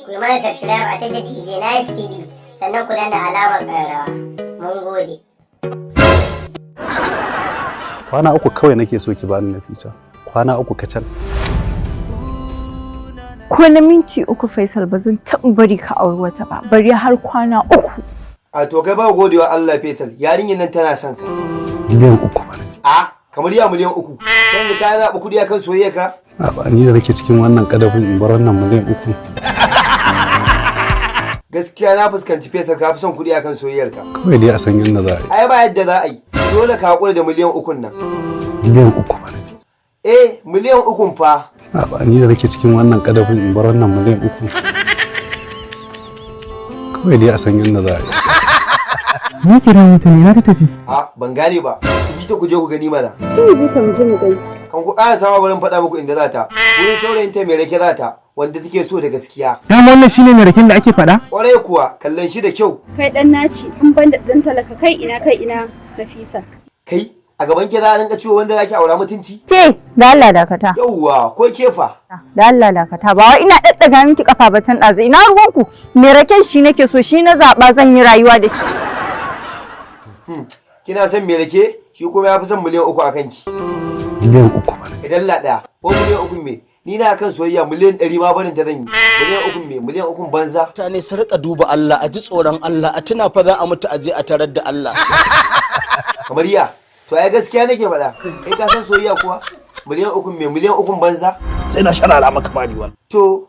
Ku yi mana subscribe a tashar DJ Nice TV, sannan ku danna alamar ƙararrawa. Mun gode. Kwana 3 kawai nake so ki bani, Nafisa, kwana 3 kacal. Ko na minti 3, Faisal, ba zan taɓa bari ka auri wata ba, bari har kwana 3. A to, kai ba godewa Allah, Faisal, yarinyar nan tana son ka. Miliyan 3 ba. A kamar ya miliyan 3? Yanzu ka zaɓi kuɗi akan soyayya ka? A ba, ni da nake cikin wannan kadafin in bar wannan miliyan 3? Gaskiya na fuskanci, Faisal, ka fi son kuɗi akan soyayyar ka. Kawai dai a san yadda za a yi. Ai ba yadda za a yi, dole ka haƙura da miliyan 3n nan. Miliyan 3 ba. Eh, miliyan 3n fa. A ba, ni da nake cikin wannan kadafin in bar wannan miliyan 3? Kawai dai a san yadda za a yi. Ni kira mutum ina ta tafi. A ban gane ba, ku bi ta ku je ku gani mana. Kin bi ta mu je mu gani. Kan ku ƙara sama, barin faɗa muku inda za ta. Wurin saurayin ta mai rake za ta, wanda take so da gaskiya. Dama wannan shine mai raken da ake faɗa? Ƙwarai kuwa, kallon shi da kyau. Kai dan naci, in ban da dan talaka, kai ina kai ina Nafisa? Kai, a gaban ke za a rinka ciwo wanda zaki aura mutunci? Ke, da Allah dakata. Yauwa, ko kefa? Da Allah dakata, ba wai ina daddaga miki kafa ba tun ɗazu. Ina ruwanku? Me raken shi nake so, shi na zaɓa, zan yi rayuwa da shi. Kina son mai rake, shi kuma ya fi son miliyan 3 a kanki. Miliyan 3 ba. Idan la ɗaya ko miliyan 3 me, ni na kan soyayya miliyan 100 ma barin ta zan yi. Miliyan 3 me? Miliyan 3 banza. Mutane su rika duba Allah, a ji tsoron Allah, a tuna fa za a mutu a je a tarar da Allah. Kamar ya? To ai gaskiya nake faɗa. Kai ka san soyayya kuwa? Miliyan 3 me? Miliyan 3 banza. Sai na sharara maka mari wannan. To.